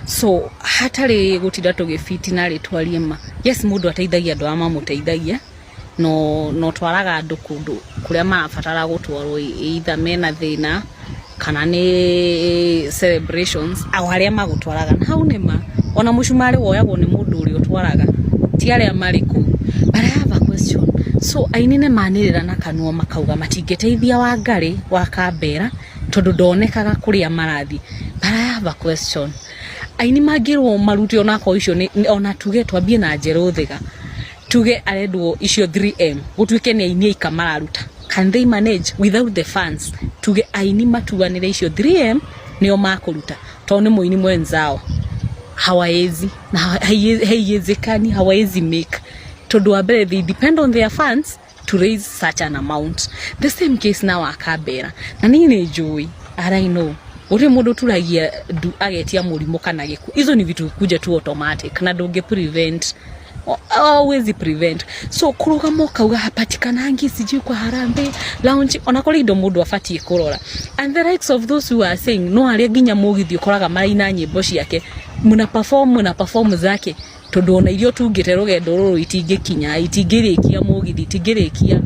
So hatarĩ gũtinda tũgĩbitina rĩ, twarie ma. Yes, mũndũ ateithagia andũ arĩa mamũteithagia, no twaraga andũ kũndũ kũrĩa marabatara gũtwarwo, either mena thĩna kana nĩ celebrations, o harĩa magũtwaraga. Na hau nĩma ona mũcumarĩ woyagwo nĩ mũndũ ũrĩa ũtwaraga, ti arĩa marĩ kũu. But I have a question. So aini nĩ manĩrĩra na kanua makauga matingĩteithia Wangari wa Kambera tondũ ndonekaga kũrĩa marathiĩ. But I have a question. Aini mangĩrwo marute, onakorwo icio ona tuge twambie na Njerũ Thiga, tuge arendwo icio 3M, gũtuĩke nĩ aini aika mararuta, can they manage without the fans? Tuge aini matuanĩre icio 3M nĩo makũruta tondũ nĩ mũini mwenzao, hawaezi na haiwezekani, hawaezi make, tondũ wa mbere they depend on their fans to raise such an amount. The same case na Wakambera. Na niĩ nĩ njũĩ, and I know gũtirĩ mũndũ turagia ndu agetia mũrimũ kana gĩkuũ. Hizo ni vitu kuja tu automatic na ndũngĩ prevent, hauwezi prevent. So kũrũgama ũkauga hapatikanangi sijui kwa harambee lounge, ona kũrĩ indo mũndũ abatiĩ kũrora. And the likes of those who are saying, no arĩa nginya mũgithi ũkoraga maraina nyĩmbo ciake, muna perform, muna perform zake, tondũ ona iria tungĩte rũgendo rũrũ itingĩkinya, itingĩrĩkia mũgithi, itingĩrĩkia.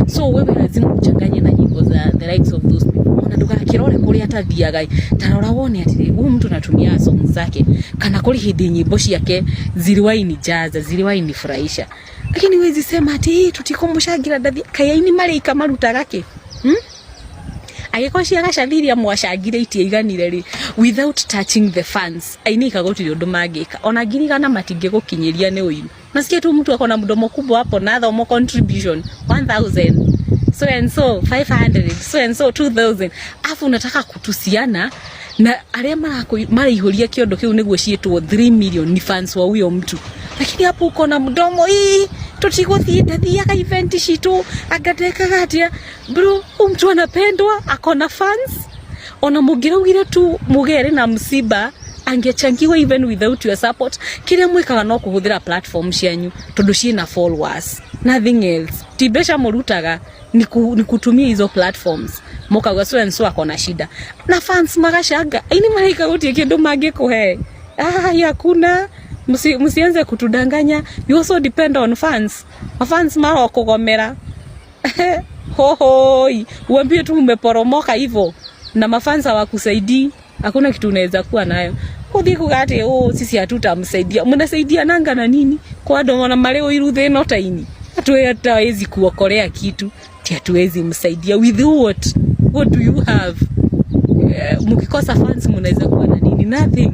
So wewe lazima uchanganye na nyimbo za the likes of those people. Ona ndũgakĩrore kũrĩa atathiaga, tarora wone atĩrĩ, huyu mtu anatumia song zake kana kũrĩ hĩndĩ nyimbo ciake ziliwahi nijaza, ziliwahi nifurahisha. Lakini wezi sema ati hii tutikumũcangira ndathi kayaini marĩika marutaga kĩ, Angĩkorwo cia Gacathi iria mwacangire itiaiganire rĩ, without touching the fans, aini gũtirĩ ũndũ mangĩka. Ona 100,000 matingĩgũkinyĩria nĩ ũiru. Nasikia tu mtu ako na mdomo kubwa hapo na thomo contribution 1000, so and so 500, so and so 2000, afu unataka kutusiana na arĩa maraihũria kĩondo kĩu nĩguo ciĩtwo 3 million ni fans wa huyo mtu, lakini hapo uko na mdomo hii, tutigũthiĩ, ndathiaga event citũ, angatekaga atĩa? Bro, huyu mtu anapendwa, ako na fans. Ona mũngĩraugire tu mũgere na msiba, angechangiwa even without your support. Kĩrĩa mwĩkaga no kũhũthĩra platform cianyu tondũ ciĩna followers, nothing else. Ti mbeca mũrutaga, ni kutumia hizo platforms mukauga so and so ako na shida na fans magacanga. Aini maraika gũtirĩ kĩndũ mangĩkũhe. Ah, hakuna. Msianze kutudanganya. You also depend on fans. Mafans marokũgomera hohoi, uambie tu umeporomoka hivyo na mafans hawakusaidii, hakuna kitu unaweza kuwa nayo. Uthie kuga ati, "Oh, sisi hatutamsaidia." Mnasaidia nanga na nini kwa andũ ona marĩ ũiru thĩ no taini hatawezi kuokolea kitu, ti hatuwezi msaidia. With what? What do you have? Mkikosa fans mnaweza kuwa na nini? Nothing.